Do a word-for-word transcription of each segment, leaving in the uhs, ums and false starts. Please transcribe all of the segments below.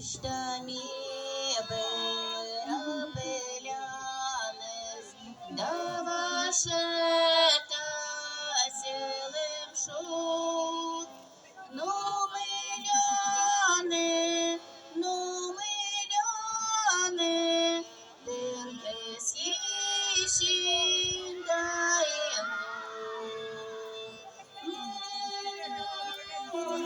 Мечтами бӧра пӧляныс да вашӧта сьӧлӧм шог. Но мыйла нӧ, но мыйла нӧ, тэнкӧс йи син да эн ло.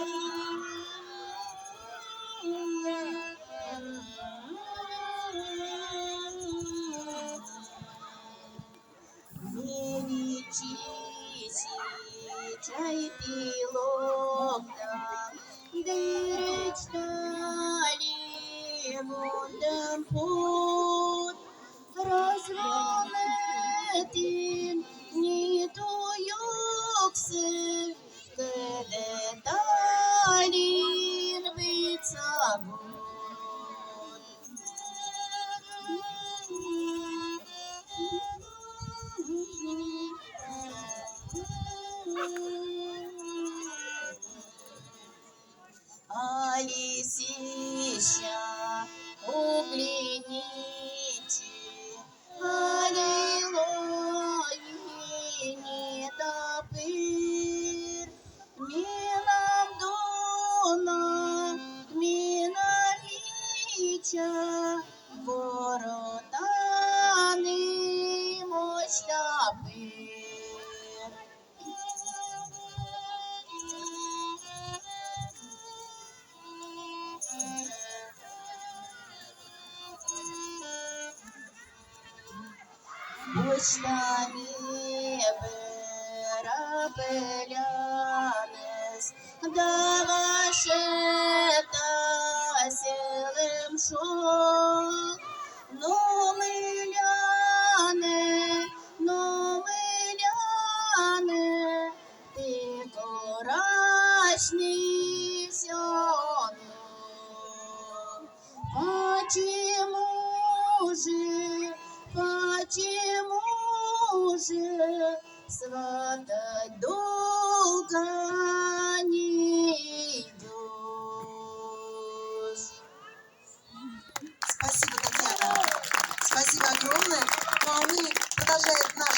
Величи чайті локта, дырӧдчалі вондӧм пот. Разводитін ни ту юксӧ, кӧдӧ талун быдса год. Али сэсся ог ло ничӧг, али лои ни да пыр. Менам дона, менам мича, воротан эмӧсь да пыр. Босьтам ми бӧра пӧляныс да вашӧта сьӧлӧм шог. Но мыйла нӧ, но мыйла нӧ, тэ корасьны всё одно. Почему же, почему же сватать долго не идёшь? Спасибо, Татьяна. Спасибо огромное. Ну а мы продолжаем наш